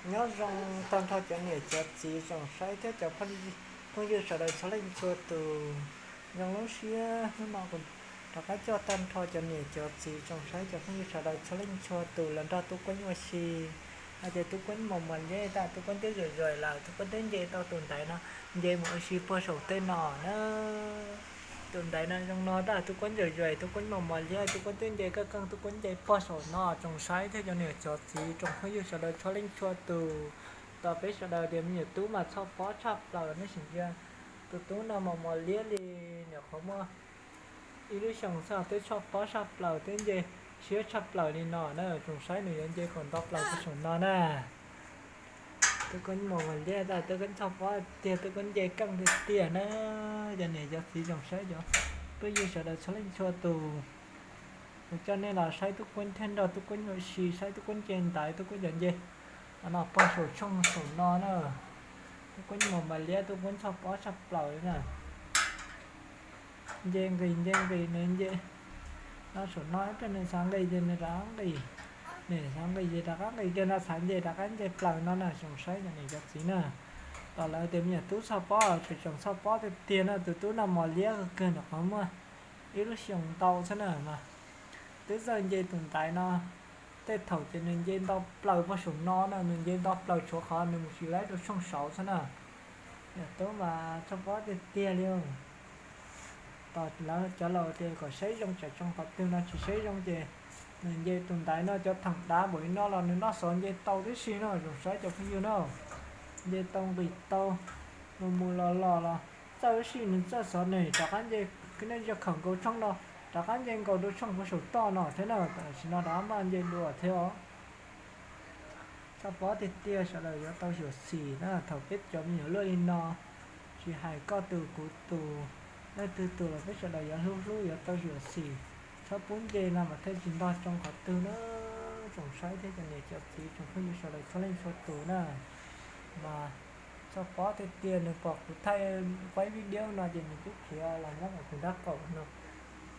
Nyob zoo tag nrho cov niam cov txiv tsoom saib thiab cov phooj ywg sawv daws txhua leej txhua tus. Zoo lub siab hnub no kuv rov qab coj tag nrho cov niam cov txiv tsoom saib cov phooj ywg sawv daws txhua leej txhua tus los nrog Tub Kueeb ua si. Hais tias Tub Kueeb mos mos liab tas, Tub Kueeb twb zuam zuam lawm, Tub Kueeb twb nce tau tus ntaiv no, nce mus ua si puag saum tej no na. Tus ntaiv no zoo no tas, Tub Kueeb zuam zuam, Tub Kueeb mos mos liab, Tub Kueeb twb nce kaj keej, Tub Kueeb nce puag saum no. Tsoom saib thiab cov niam cov txiv tsoom phooj ywg sawv daws txhua leej txhua tus. Tos peb sawv daws tias me nyuam tub mas txhoj pob tshaj plaws, nej sim ntsia, tus tub no mos mos liab li, nyuam qhuav muaj ib lub xyoos xwb twb txhoj pob tshaj plaws, twb nce siab tshaj plaws li no na. Tsoom saib, nws yuav nce kom nto plaws puag saum no na. Tub Kueeb mos mos liab tas, Tub Kueeb txhoj pob tiag, Tub Kueeb nce keej tiag tiag na. Cov niam cov txiv tsoom saib cov phooj ywg sawv daws txhua leej txhua tus, kuv coj nej los saib Tub Kueeb thiab nrog Tub Kueeb ua si, saib Tub Kueeb nce ntaiv, Tub Kueeb cov nce no puag saum tshooj saum no na. Tub Kueeb mos mos liab, Tub Kueeb txhoj pob tshaj plaws li na. Nce nqis nce nqis, nws nce no saum no ib pliag, nws xav nqis ces nws rov qab nqis, nws xav nqis ces rov qab nqis kiag no, xav nce rov qab nce plaws no na. Tsoom saib cov niam cov txiv na, tos lawv tias me nyuam tub txhoj pob, tseem tseem txhoj pob tiag tiag no. Tus tub no mos liab kawg, nyuam qhuav muaj ib lub xyoos ntau xwb na mas twb txawj nce tus ntaiv no. Tej thaum ces nws nce nto plaws puag saum no na, nws nce nto plaws tshuav qhov nws mus tsis laib rau tshooj saud xwb na. Niam tub mas txhoj pob tiag tiag li. Tos lawv cov laus tias kom saib zoo tsam tsoo qhov twg no tsis saib zoo ces nws nce tus ntaiv no cov theem dav npaum li no los nws noj xov nce tau tib si no, tsoom saib cov phooj ywg na. Nce tau nqis tau, mus mus los los los txawj ib si, nws txawj xov nws rov qab nce, nej ntsia khaum nkaus tshooj no, rov qab nce nkaus rau tshooj puag saum toj no thiab na. Tam sim no rov qab npaj nce dua thiab os. Txhoj pob tiag tiag, sawv daws yuav tau xyuam xim na. Thaum peb cov me nyuam luaj li no, tsis hais koj tus kuv tus, leej twg tus los peb sawv daws yuav hlub hlub, yuav tau xyuam xim, txhob pub nce no mas thiaj tsis ntog tsoo qhov twg na. Tsoom saib thiab cov niam cov txiv tsoom phooj ywg sawv daws txhua leej txhua tus na, mas txhoj pob tiag tiag, nws pom kuv thaij quaib video no ces nws twb khiav los nyob ntawm kuv nrab qaum no.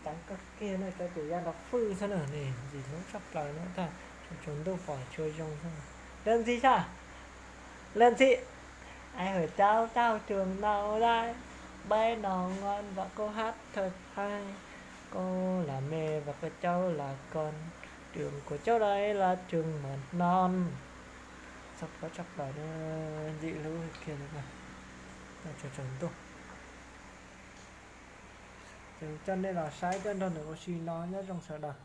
Ceev kawg kiag na, cov ces ya nrov fwj xwb na, ntxim hlub tshaj plaws na. Thaum tsaus ntuj pom tshua zoo xwb. Leej ntxhi sab, leej ntxhi, ai hwm cau cau trường mầm non đây, bé non ngon và cô hát thật hay, cô là mẹ và cô cháu là con, trường của cháu đây là trường mầm non. Txhoj pob tshaj plaws, ntxim hlub kiag. Tsaus ntuj, ces coj nej los saib thiab nrog nws ua si no, nyob zoo sawv daws.